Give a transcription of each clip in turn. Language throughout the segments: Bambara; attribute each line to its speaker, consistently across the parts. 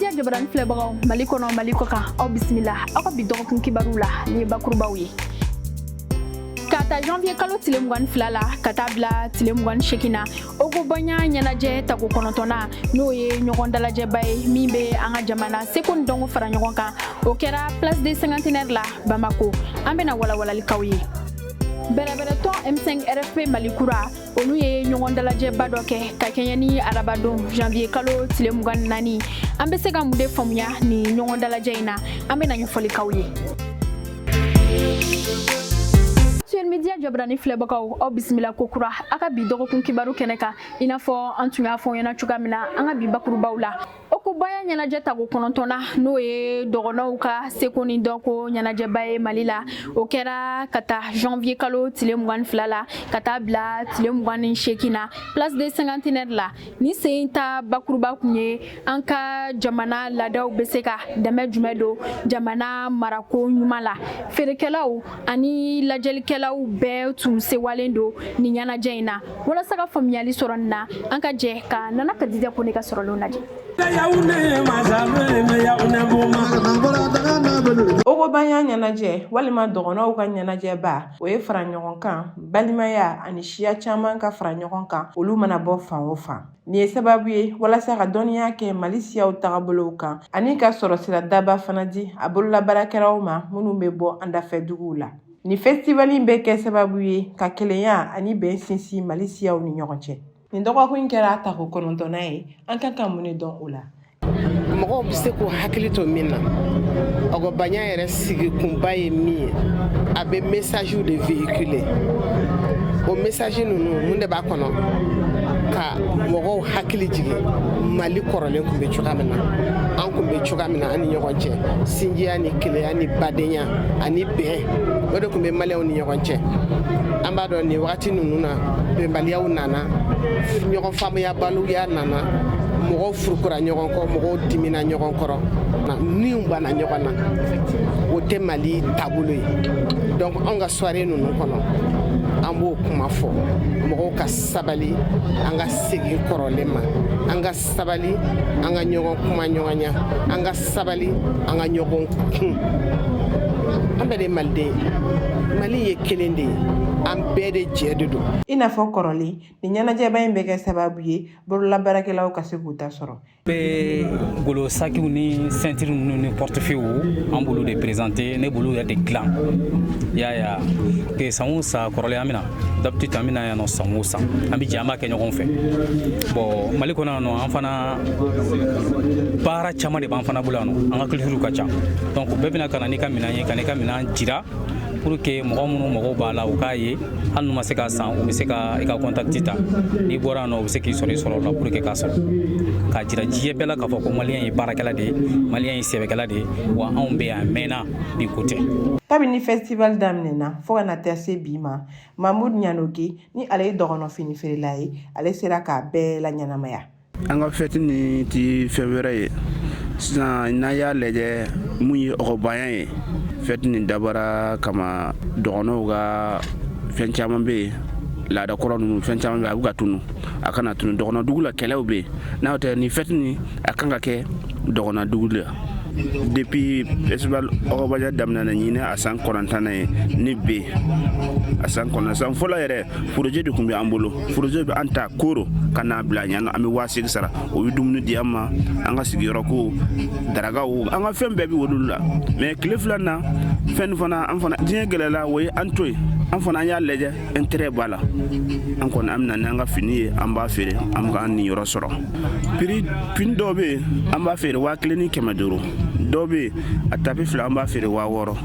Speaker 1: Media jabarani filɛbagaw, Mali kɔnɔ, Mali kɔ kan, aw bisimila aw ka bi dɔgɔkun kibaru la. Nin ye bakurubaw ye. Ka ta janvier kalo tile 22 la ka taa bila tile 28 na, Ogobanya ɲɛnajɛ tako kɔnɔntɔnna, n'o ye ɲɔgɔn dalajɛba ye min bɛ an ka jamana seko ni dɔnko fara ɲɔgɔn kan, o kɛra Place de Cinquantenaire la Bamako. An bɛna walawalali k'aw ye. Bɛrɛbɛrɛtɔn M5 RFP Mali Kura, olu ye ɲɔgɔn dalajɛba dɔ kɛ ka kɛɲɛ ni arabadon janvier kalo tile 24. An bɛ se ka mun de faamuya nin ɲɔgɔn dalajɛ in na? An bɛna ɲɛfɔli k'aw ye. Actuel Media jabarani filɛbagaw, aw bisimila kokura a ka bi dɔgɔkun kibaru kɛnɛ kan. I n'a fɔ an tun y'a fɔ ɲɛna cogoya min na an ka bi bakurubaw la, Okobaya ɲɛnajɛ tako kɔnɔntɔnna, n'o ye dɔgɔnɔw ka seko ni dɔnko ɲɛnajɛba ye Mali la, o kɛra ka ta janvier kalo tile 22 la ka taa bila tile 28 na Place de Cinquantenaire la. Nin sen ta bakuruba kun ye an ka jamana laadaw bɛ se ka dɛmɛ jumɛn don jamana marako ɲuman la. Feerekɛlaw ani lajɛlikɛlaw bɛɛ tun sewalen don nin ɲɛnajɛ in na. Walasa ka faamuyali sɔrɔ nin na, an ka jɛ ka Nana Kadija Kone ka sɔrɔlenw lajɛ.
Speaker 2: Ogobanya ɲɛnajɛ walima dɔgɔnɔw ka ɲɛnajɛba, o ye fara ɲɔgɔn kan, balimaya ani siya caman ka fara ɲɔgɔn kan, olu mana bɔ fan o fan. Nin ye sababu ye walasa ka dɔnniya kɛ Mali siyaw tagabolow kan ani ka sɔrɔsira daba fana di a bololabaarakɛlaw ma minnu bɛ bɔ an dafɛ duguw la. Nin festival in bɛ kɛ sababu ye ka kelenya ani bɛn sinsin Mali siyaw ni ɲɔgɔn cɛ. Nin dɔgɔkun in kɛra a tako kɔnɔntɔnnan ye. An kan ka mun de dɔn o la?
Speaker 3: Mɔgɔw bɛ se k'u hakili to min na, Ɔgɔbanya yɛrɛ sigikunba ye min ye, a bɛ message de véhiculer. O message ninnu, mun de b'a kɔnɔ? Ka mɔgɔw hakili jigin Mali kɔrɔlen tun bɛ cogoya min na, an tun bɛ cogoya min na an ni ɲɔgɔn cɛ, sinjiya ni kelenya ni badenya ani bɛn, o de tun bɛ Maliyɛnw ni ɲɔgɔn cɛ. An b'a dɔn nin wagati ninnu na, bɛnbaliyaw nana, ɲɔgɔn faamuyabaliya nana, mɔgɔw furukura ɲɔgɔn kɔ, mɔgɔw dimina ɲɔgɔn kɔrɔ, niw banna ɲɔgɔn na. O tɛ Mali taabolo ye. Donc anw ka soirée ninnu kɔnɔ, an b'o kuma fɔ mɔgɔw ka sabali, an ka segin kɔrɔlen ma, an ka sabali, an ka ɲɔgɔn kuma ɲɔgɔnya, an ka sabali, an ka ɲɔgɔn kun. An bɛɛ de ye Maliden ye, Mali ye kelen de ye, an bɛɛ de jɛ de don.
Speaker 2: I n'a fɔ kɔrɔlen, nin ɲɛnajɛba in bɛ kɛ sababu ye bololabaarakɛlaw ka se k'u ta sɔrɔ.
Speaker 4: Bɛ golo sakiw ni ceinture ninnu ni portefeuille, an b'olu de présenter. Ne b'olu yɛrɛ de dilan. I y'a ye a que san o san kɔrɔlen, an bɛna d'habitude, an bɛna yan nɔ san o san, an bɛ jɛ, an b'a kɛ ɲɔgɔn fɛ. Bon, Mali kɔnɔ yan nɔ, an fana baara caman de b'an fana bolo yan nɔ, an ka culture ka ca. Donc bɛɛ bɛna ka na n'i ka minɛn ye, ka n'i ka minɛn jira pour que mɔgɔ minnu mago b'a la, u k'a ye. Hali n'u ma se k'a san, u bɛ se ka i ka contact ta. N'i bɔra yan nɔ, u bɛ se k'i sɔrɔ i sɔrɔ la pour que k'a sɔrɔ k'a jira diɲɛ bɛɛ la k'a fɔ ko Maliyɛn ye baarakɛla de ye, Maliyɛn ye sɛbɛkɛla de ye. Wa anw bɛ yan a mɛnna, bi ko tɛ.
Speaker 2: Kabini festival daminɛna fo ka na taa se bi ma, Mahmoud Ɲanoge ni ale ye dɔgɔnɔ fini feerela ye, ale sera k'a bɛɛ la ɲɛnamaya.
Speaker 5: An ka fɛti ni ti fɛn wɛrɛ ye sisan. N'an y'a lajɛ, mun ye ɔgɔbanya ye, fɛti nin dabɔra kama dɔgɔnɔw ka fɛn caman bɛ yen, laada kɔrɔ ninnu, fɛn caman bɛ yen, a bɛ ka tunu, a kana tunu. Dɔgɔnɔ dugu la, kɛlɛw bɛ yen. N'aw tɛ, nin fɛti nin, a kan ka kɛ dɔgɔnɔ dugu la. Depuis festival ɔgɔbanya daminɛna, ɲinɛ a san 9nan ye. Ni bɛ a san 9, san fɔlɔ yɛrɛ, projet de tun bɛ an bolo. Projet bɛ an ta koro ka n'a bila yan nɔ, an bɛ 8000 sara, o bɛ dumuni di an ma, an ka sigiyɔrɔ ko, darakaw, an ka fɛn bɛɛ bɛ olu la. Mais tile fila na, fɛn fana, an fana diɲɛ gɛlɛla, o ye an to yen. An fana, an y'a lajɛ, intérêt b'a la. An kɔni, an bɛna n'an ka fini ye, an b'a feere, an bɛ k'an niyɔrɔ sɔrɔ. Prix, fini dɔw bɛ yen, an b'a feere 1500. Dɔw bɛ yen, a tapi fila, an b'a feere 6000.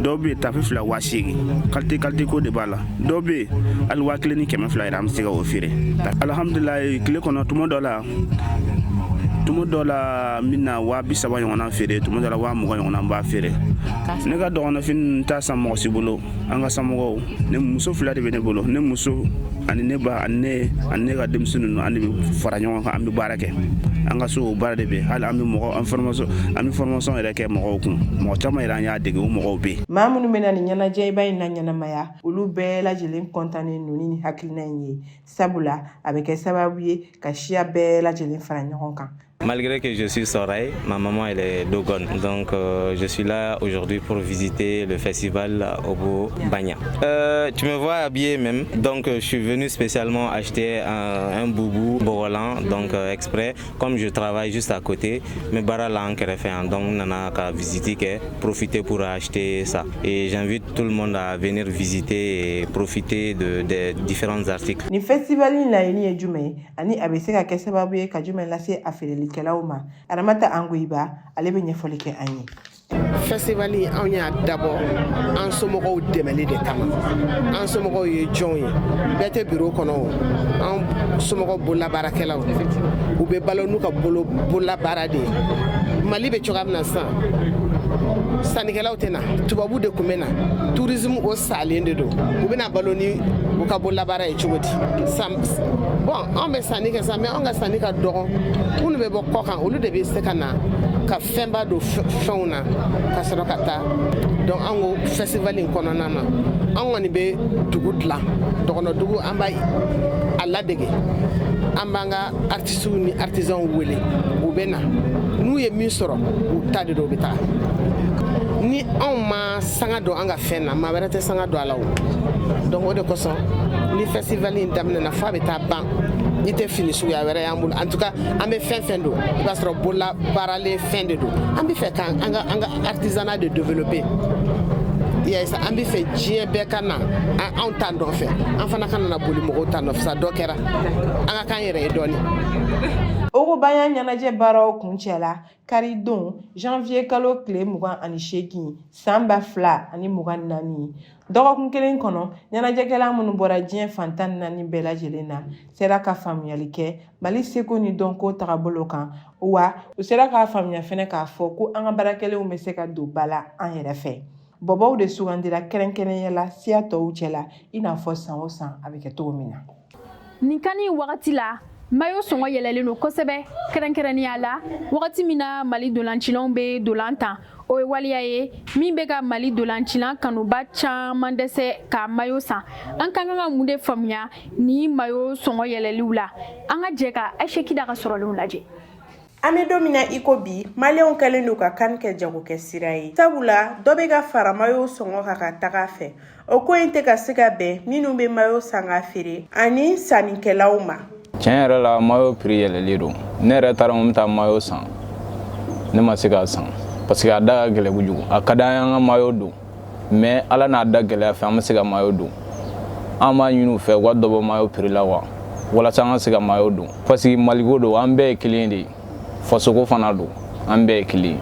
Speaker 5: Dɔw bɛ yen, tapi fila, 8000. Qualité, qualité ko de b'a la. Dɔw bɛ yen, hali 1200 yɛrɛ, an bɛ se ka o feere. Alhamdulilayi, tile kɔnɔ, tuma dɔ la, n bɛna 30 000 ɲɔgɔnna feere, tuma dɔ la, 20 000 ɲɔgɔnna n b'a feere. Ne ka dɔgɔnɔfini n t'a san mɔgɔ si bolo. An ka somɔgɔw, ne muso fila de bɛ ne bolo, ne muso ani ne ba ani ne ani ne ka denmisɛnnin ninnu, an de bɛ fara ɲɔgɔn kan, an bɛ baara kɛ an ka so. O baara de bɛ hali an bɛ mɔgɔ an formation, an bɛ formation yɛrɛ kɛ mɔgɔw kun. Mɔgɔ caman yɛrɛ, an y'a dege, o mɔgɔw bɛ yen.
Speaker 2: Maa minnu bɛna nin ɲɛnajɛba in na ɲɛnamaya, olu bɛɛ lajɛlen kɔntannen don ni hakilina in ye, sabula a bɛ kɛ sababu ye ka siya bɛɛ lajɛlen fara ɲɔgɔn kan.
Speaker 6: Malgré que je suis Sonrhaï, ma maman elle est Dogon. Donc je suis là aujourd'hui pour visiter le festival Ogo Banya. Tu me vois habillé même, donc je suis venu spécialement acheter un boubou bogolan, donc exprès. Comme je travaille juste à côté, mais bara la donc n nana ka visiter, profiter pour acheter ça. Et j'invite tout le monde à venir visiter et profiter des différents articles.
Speaker 2: Ni festival in laɲini ye jumɛn ye ani a bɛ se ka kɛ sababu ye ka jumɛn lase a feerelikɛlaw ma? Aramata Angoyiba, ale bɛ ɲɛfɔli kɛ an ye.
Speaker 3: Festival in, anw y'a dabɔ an somɔgɔw dɛmɛli de kama. An somɔgɔw ye jɔnw ye? Bɛɛ tɛ biro kɔnɔ o. An somɔgɔw bololabaarakɛlaw, u bɛ balo n'u ka bolo bololabaara de ye. Mali bɛ cogoya min na sisan, sannikɛlaw tɛ na, tubabu de tun bɛ na, tourisme o salen de don. U bɛna balo ni u ka bololabaara ye cogo di? Bon, anw bɛ sanni kɛ sa, mais anw ka sanni ka dɔgɔ. Minnu bɛ bɔ kɔ kan, olu de bɛ se ka na ka fɛnba don fɛnw na ka sɔrɔ ka taa. Donc an ko festival in kɔnɔna na, an kɔni bɛ dugu dilan, dɔgɔnɔ dugu, an b'a a ladege. An b'an ka artistes ni artisans wele, u bɛ na, n'u ye min sɔrɔ, u ta de don, u bɛ taga. Ni anw ma sanga don an ka fɛn na, maa wɛrɛ tɛ sanga don a la o. Donc o de kosɔn, ni festival in daminɛna fo a bɛ taa ban, i tɛ fini suguya wɛrɛ y'an bolo. En tout cas, an bɛ fɛn fɛn don, i b'a sɔrɔ bolola baaralen fɛn de don. An bɛ fɛ k'an an ka artisanat de développer. I y'a ye sa, an bɛ fɛ diɲɛ bɛɛ ka na anw ta nɔfɛ, an fana ka na boli mɔgɔw ta nɔfɛ sa. Dɔ kɛra an ka k'an yɛrɛ ye dɔɔnin.
Speaker 2: Ogobaya ɲɛnajɛ baaraw kuncɛla karidon, janvier kalo tile 28, san 2024. Dɔgɔkun kelen kɔnɔ, ɲɛnajɛkɛla minnu bɔra diɲɛ fan 14 bɛɛ lajɛlen na sera ka faamuyali kɛ Mali seko ni dɔnko tagabolo kan. Wa u sera k'a faamuya fɛnɛ k'a fɔ ko an ka baarakɛlenw bɛ se ka don ba la an yɛrɛ fɛ. Bɔbɔw de sugandira kɛrɛnkɛrɛnya la siya tɔw cɛ la, i n'a fɔ san o san a bɛ kɛ cogo min na.
Speaker 1: Nin kani wagati la, maillot sɔngɔ yɛlɛlen don kosɛbɛ, kɛrɛnkɛrɛnnenya la wagati min na Mali dolancilanw bɛ dolan tan. O ye waleya ye min bɛ ka Mali dolancilan kanuba caman dɛsɛ ka maillot san. An ka kan ka mun de faamuya ni maillot sɔngɔ yɛlɛliw la? An ka jɛ ka Ayise Kida ka sɔrɔlenw lajɛ.
Speaker 7: An bɛ don min na i ko bi, Maliyɛnw kɛlen don ka kan kɛ jagokɛ sira ye, sabula dɔ bɛ ka fara maillot sɔngɔ kan ka taga fɛ. O ko in tɛ ka se ka bɛn minnu bɛ maillot san ka feere ani sannikɛlaw ma.
Speaker 8: Tiɲɛ yɛrɛ la, maillot prix yɛlɛlen don. Ne yɛrɛ taara n bɛ taa maillot san, ne ma se k'a san parce que a da ka gɛlɛn kojugu. A ka d'an ye an ka maillot don, mais Ala n'a da gɛlɛya fɛ, an ma se ka maillot don. An b'a ɲini u fɛ u ka dɔ bɔ maillot prix la wa, walasa an ka se ka maillot don, parce que Maliko don, an bɛɛ ye kelen de ye, fasoko fana don, an bɛɛ ye kelen ye.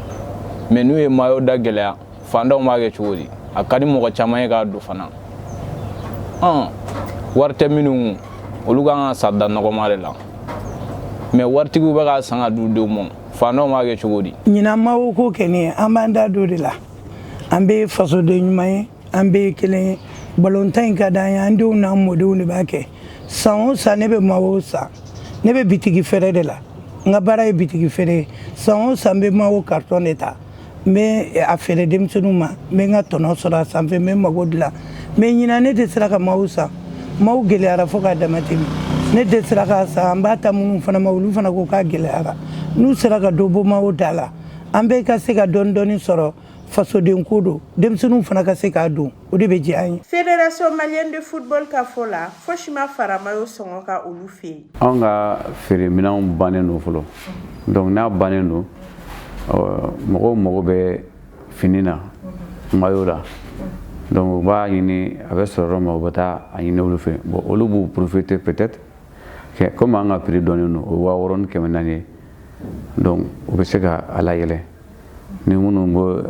Speaker 8: Mais n'u ye maillot da gɛlɛya, fantanw b'a kɛ cogo di? A ka di mɔgɔ caman ye k'a don fana. Ɔn, wari tɛ minnu kun, olu kan ka san da nɔgɔma de la, mais waritigiw bɛ k'a san ka d'u denw ma, fantanw b'a kɛ cogo di?
Speaker 9: Ɲinan maillot ko kɛni, an b'an da don de la. An bɛ fasoden ɲuman ye, an bɛɛ ye kelen ye. Balontan in ka d'an ye, an denw n'an mɔdenw de b'a kɛ. San o san, ne bɛ maillot san. Ne bɛ bitigi feere de la, n ka baara ye bitigi feere ye. San o san, n bɛ maillot carton de ta, n bɛ a feere denmisɛnninw ma, n bɛ n ka tɔnɔ sɔrɔ a sanfɛ, n bɛ n mago dilan. Mais ɲinan, ne tɛ sera ka maillot san. Maillot gɛlɛyara fo k'a dama tɛmɛ, ne tɛ sera k'a san. An b'a ta minnu fana ma, olu fana ko k'a gɛlɛyara. N'u sera ka dɔ bɔ maillot da la, an bɛɛ ka se ka dɔɔni dɔɔni sɔrɔ. Fasoden ko don, denmisɛnninw fana ka se k'a don, o de bɛ diya an ye.
Speaker 7: Fédération malienne de football ka fɔ la, fosi ma fara maillot sɔngɔ kan olu fɛ yen.
Speaker 10: Anw ka feereminɛnw bannen don fɔlɔ. Donc n'a bannen don, mɔgɔw mago bɛ fini na, maillot la, donc u b'a ɲini, a bɛ sɔrɔ yɔrɔ min, u bɛ taa a ɲini olu fɛ. Bon, olu b'u profiter peut-être comme an ka prix dɔnnen don, o ye 6400 ye, donc u bɛ se ka a layɛlɛ ni minnu bɔ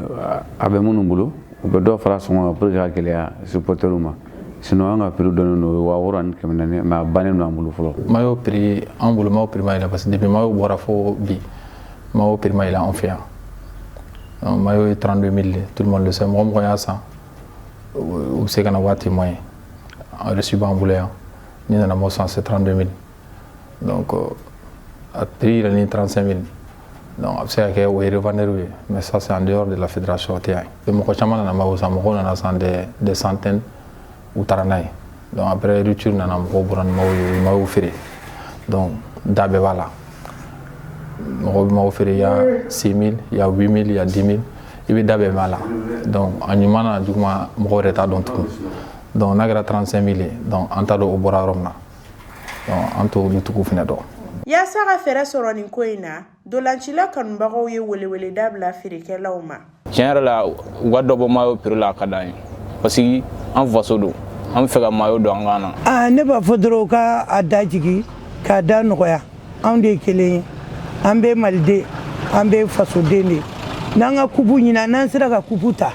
Speaker 10: a bɛ minnu bolo, u bɛ dɔ fara sɔngɔ kan pour que ka gɛlɛya supporters ma. Sinon an ka prix dɔnnen don, o ye 6400, mais a bannen don an bolo fɔlɔ.
Speaker 11: Maillot prix, an bolo maillot prix ma yɛlɛ, parce que depuis maillot bɔra fo bi, maillot prix ma yɛlɛ anw fɛ yan. Donc maillot ye 32 000 de, tout le monde le sait. Mɔgɔ mɔgɔ y'a san, u bɛ se ka na waati témoin, reçu b'an bolo yan. N'i nana maillot san, c'est 32 000. Donc a prix yɛlɛlen 35 000. Donc a bɛ se ka kɛ o ye revendeur ye, mais ça c'est en dehors de la fédération, o tɛ yan. Mɔgɔ caman nana maillot san, mɔgɔw nana san des centaines, u taara n'a ye. Donc après rupture nana, mɔgɔw bɔra ni maillot ye, u ye maillot feere. Donc da bɛɛ b'a la. Mɔgɔw bɛ maillot feere, il y a 6 000, il y a 8 000, il y a 10 000, i bɛ da bɛɛ mɛn a la. Donc a ɲuman n'a juguman, mɔgɔw yɛrɛ t'a dɔn tugun. Donc n'a kɛra 35 000 ye, donc an t'a dɔn o bɔra yɔrɔ min na, donc an t'olu tigiw fɛnɛ dɔn.
Speaker 7: Yaasa ka fɛɛrɛ sɔrɔ nin ko in na, dolancila kanubagaw ye weleweleda bila feerekɛlaw ma.
Speaker 8: Tiɲɛ yɛrɛ la, u ka dɔ bɔ maillot prix la, a ka d'an ye, parce que an faso don, an bɛ fɛ ka maillot don an kan na.
Speaker 9: Aa, ne b'a fɔ dɔrɔn u ka a da jigi k'a da nɔgɔya. Anw de ye kelen ye, an bɛ maliden, an bɛ fasoden de ye. N'an ka kupu ɲina, n'an sera ka kupu ta,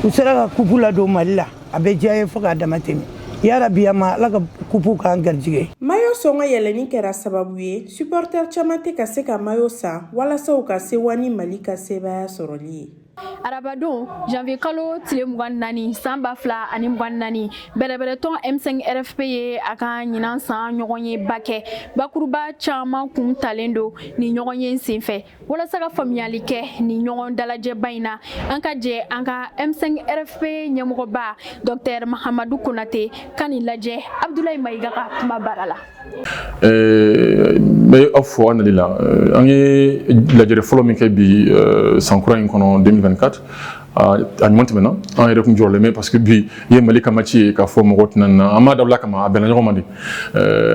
Speaker 9: u sera ka kupu ladon Mali la, a bɛ diya ye fo k'a dama tɛmɛ. Yarabi, a ma Ala ka kupu k'an garijɛgɛ.
Speaker 7: Maillot sɔngɔ yɛlɛnni kɛra sababu ye, supporter caman tɛ ka se ka maillot san walasa u ka sewa ni Mali ka sebaaya sɔrɔli ye.
Speaker 1: Arabadon, janvier kalo tile 24, san 2024, bɛrɛbɛrɛtɔn M5 RFP ye a ka ɲinan san ɲɔgɔn ye ba kɛ. Bakuruba caman kun talen don ni ɲɔgɔn ye senfɛ. Walasa ka faamuyali kɛ ni ɲɔgɔn dalajɛba in na, an ka jɛ an ka M5 RFP ɲɛmɔgɔba Dr Mahamadu Konate ka nin lajɛ Abdulayi Mayiga ka kuma baara la.
Speaker 12: N bɛ aw fo aw nali la. An ye lajɛrɛ fɔlɔ min kɛ bi san kura in kɔnɔ 2024, a ɲuman tɛmɛna. An yɛrɛ kun jɔrɔlen bɛ, parce que bi ye Mali ka match ye, k'a fɔ mɔgɔw tɛna na. An m'a dabila kama, a bɛnna ɲɔgɔn ma de,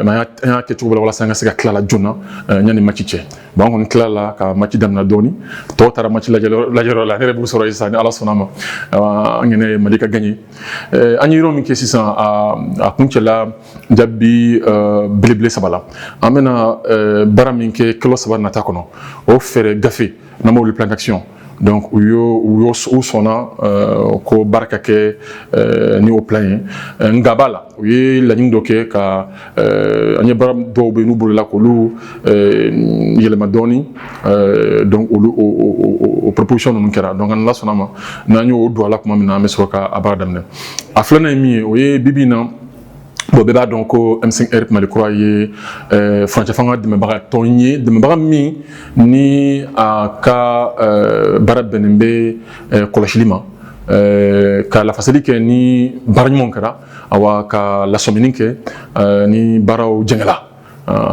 Speaker 12: mais an y'a kɛ cogo la walasa an ka se ka tila la joona yanni match cɛ. Bon, an kɔni tila la ka match daminɛ dɔɔni, tɔw taara match lajɛyɔrɔ la. Ne yɛrɛ b'u sɔrɔ yen sisan, ni Ala sɔnna ma. An ŋɛnɛ ye Mali ka gagné. An ye yɔrɔ min kɛ sisan, a kuncɛla jaabi belebele saba la. An bɛna baara min kɛ kalo 3 nata kɔnɔ, o fɛɛrɛ gafe n'an b'o wele plan d'action. Donc u y'o u sɔnna ko baara ka kɛ ni o plan ye. Nka b'a la, u ye laɲini dɔ kɛ ka an ye baara dɔw bɛ yen n'u bolola k'olu yɛlɛma dɔɔni. Donc olu o proposition ninnu kɛra. Donc an sɔnna ma, n'an y'o don a la tuma min na, an bɛ sɔrɔ ka a baara daminɛ. A filanan ye min ye, o ye bi bi in na, bon, bɛɛ b'a dɔn ko M5R Mali kura ye furancɛ fanga dɛmɛbaga tɔn ye, dɛmɛbaga min ni a ka baara bɛnnen bɛ kɔlɔsili ma, ka lafasali kɛ ni baara ɲumanw kɛra, awa ka lasɔmini kɛ ni baaraw jɛngɛla,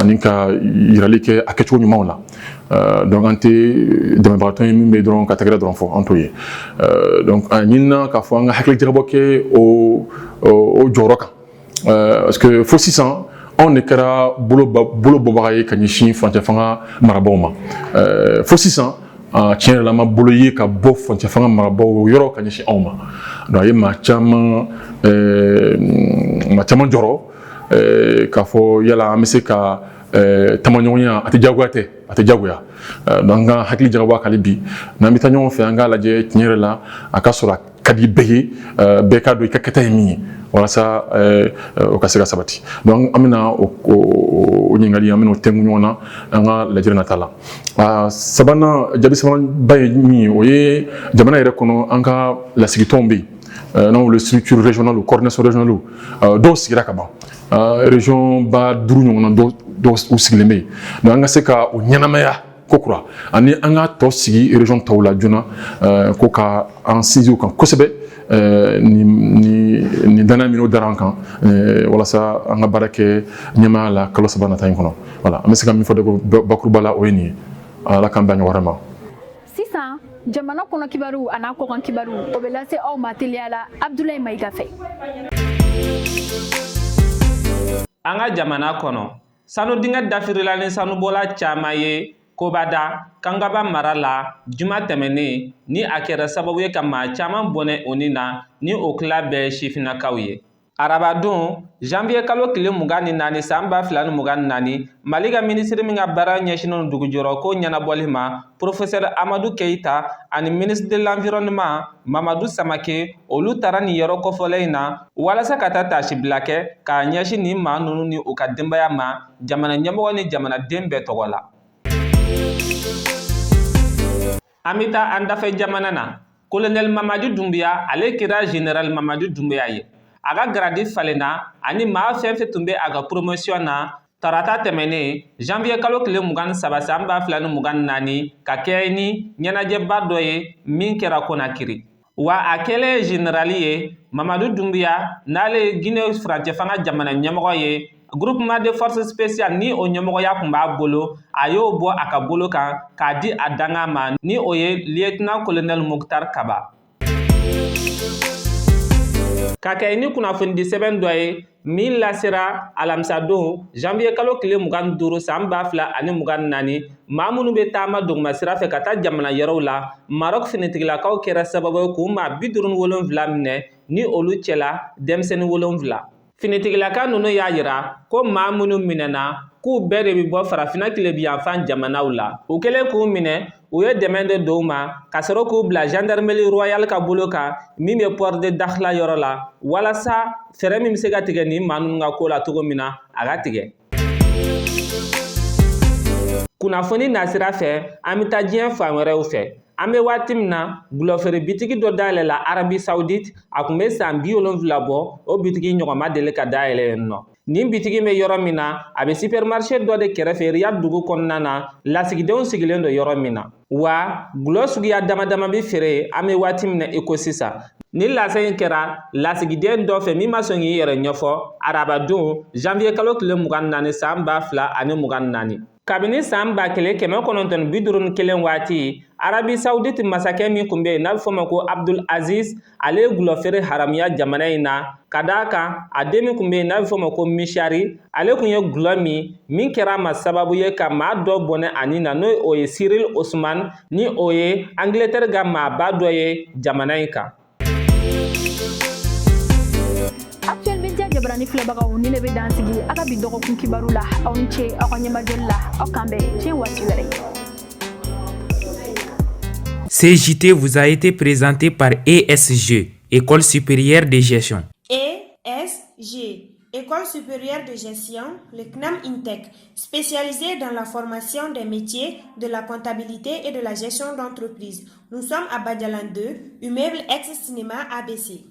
Speaker 12: ani ka yirali kɛ a kɛcogo ɲumanw la. Donc an tɛ dɛmɛbagatɔn ye min bɛ dɔrɔn ka tɛgɛrɛ dɔrɔn fɔ, an t'o ye. Donc a ɲinina k'a fɔ an ka hakilijagabɔ kɛ o jɔyɔrɔ kan, parce que fo sisan anw de kɛra bolo bɔbaga ye ka ɲɛsin furancɛ fanga marabaaw ma. Fo sisan, tiɲɛ yɛrɛ la, an ma bolo ye ka bɔ furancɛ fanga marabaaw yɔrɔ ka ɲɛsin anw ma. Donc a ye maa caman jɔrɔ k'a fɔ yala an bɛ se ka tamaɲɔgɔnya, a tɛ diyagoya tɛ, a tɛ diyagoya. Donc an ka hakili jagabɔ a kan bi, n'an bɛ taa ɲɔgɔn fɛ, an k'a lajɛ tiɲɛ yɛrɛ la, a ka sɔrɔ a ka di bɛɛ ye, bɛɛ k'a dɔn i ka kɛta ye min ye, walasa o ka se ka sabati. Donc an bɛna o ɲininkali, an bɛna o tɛnku ɲɔgɔn na an ka lajɛrɛ nata la. A sabanan, jaabi sabanan ba ye min ye, o ye jamana yɛrɛ kɔnɔ, an ka lasigitɔnw bɛ yen n'an wele structure régionale, coordination régionale, dɔw sigira ka ban, région ba 5 ɲɔgɔnna dɔw u sigilen bɛ yen. Donc an ka se ka o ɲɛnamaya ko kura, ani an ka tɔ sigi région tɔw la joona, ko ka an sinsin o kan kosɛbɛ, ni danaya minnu dara an kan, walasa an ka baara kɛ ɲɛmaaya la kalo 3 nata in kɔnɔ. Voilà, an bɛ se ka min fɔ bakuruba la, o ye nin ye. Ala k'an bɛn ɲɔgɔn wɛrɛ ma.
Speaker 1: Sisan, jamana kɔnɔ kibaru a n'a kɔkan kibaru, o bɛ lase aw ma teliya la Abdulayi Mayiga fɛ.
Speaker 13: An ka jamana kɔnɔ, sanu dingɛ dafirila ni sanubɔla caman ye Kobada Kangaba mara la juma tɛmɛnen, ni a kɛra sababu ye ka maa caman bɔnɛ o ni na, ni o tila bɛɛ sifinnakaw ye. Arabadon, janvier kalo tile 24, san 2024, Mali ka minisiri min ka baara ɲɛsinnen don dugujɔrɔ ko ɲɛnabɔli ma, professeur Amadu Keyita, ani ministre de l'environnement Mamadu Samake, olu taara nin yɔrɔ kɔfɔlen in na walasa ka taa taasibila kɛ k'a ɲɛsin nin maa ninnu ni u ka denbaya ma, jamana ɲɛmɔgɔ ni jamanaden bɛɛ tɔgɔ la. An bɛ taa an dafɛ jamana na. Colonel Mamadi Doumbouya, ale kɛra général Mamadi Doumbouya ye. A ka garadi falenna ani maa fɛn fɛn tun bɛ a ka promotion na tarata tɛmɛnen, janvier kalo tile 23, san 2024, ka kɛ ni ɲɛnajɛba dɔ ye min kɛra Konakiri. Wa a kɛlen général ye, Mamadu Doumbouya, n'ale ye Guinée furancɛ fanga jamana ɲɛmɔgɔ ye, Groupement de force spéciale ni o ɲɛmɔgɔya tun b'a bolo, a y'o bɔ a ka bolo kan k'a di a dangan ma, ni o ye lieutenant colonel Moctar Kaba. Ka kɛ ni kunnafonidi sɛbɛn dɔ ye min lasera alamisadon janvier kalo tile 25 san 2024, maa minnu bɛ taama duguma sira fɛ ka taa jamana yɔrɔw la, Maroc finitigilakaw kɛra sababu ye k'u maa 57 minɛ, ni olu cɛla denmisɛnnin 7. Finitigilaka ninnu y'a yira ko maa minnu minɛna, k'u bɛɛ de bɛ bɔ Farafinna tilebinyanfan jamanaw la. U kɛlen k'u minɛ, u ye dɛmɛ de don u ma ka sɔrɔ k'u bila gendarmerie royale ka bolo kan min bɛ port de Dakhla yɔrɔ la, walasa fɛɛrɛ min bɛ se ka tigɛ nin maa ninnu ka ko la cogo min na, a ka tigɛ. Kunnafoni nasira fɛ, an bɛ taa diɲɛ fan wɛrɛw fɛ. An bɛ waati min na, gulɔfeere bitigi dɔ dayɛlɛla Arabie Saoudite, a tun bɛ san 70 bɔ, o bitigi ɲɔgɔn ma deli ka dayɛlɛ yen nɔ. Nin bitigi bɛ yɔrɔ min na, a bɛ supermarché dɔ de kɛrɛfɛ Riyad dugu kɔnɔna na, lasigidenw sigilen don yɔrɔ min na. Wa gulɔ suguya dama dama bɛ feere an bɛ waati min na i ko sisan. Nin lase in kɛra lasigiden dɔ fɛ min ma sɔn k'i yɛrɛ ɲɛfɔ arabadon janvier kalo tile 24 san 2024. Kabini san 1951 waati, Arabie Saoudite masakɛ min tun bɛ yen n'a bɛ fɔ o ma ko Abdul Aziz, ale ye gulɔfeere haramuya jamana in na, ka d'a kan a den min tun bɛ yen n'a bɛ fɔ o ma ko Mishari, ale tun ye gulɔ min, min kɛra a ma sababu ye ka maa dɔ bɔnɛ a ni na, n'o o ye Cyril Osman, ni o ye Angleterre ka maaba dɔ ye jamana in kan.
Speaker 1: Actuel Media jabarani filɛbagaw, ni ne bɛ dan sigi a ka bi dɔgɔkun kibaru la. Aw ni ce aw ka ɲɛmajɔli la. Aw k'an bɛn diɲɛ waati wɛrɛ.
Speaker 14: Ce JT vous a été présenté par ESG, École supérieure de gestion.
Speaker 7: ESG, École supérieure de gestion, le CNAM INTEC, spécialisé dans la formation des métiers de la comptabilité et de la gestion d'entreprise. Nous sommes à Badialan 2, immeuble ex-cinéma ABC.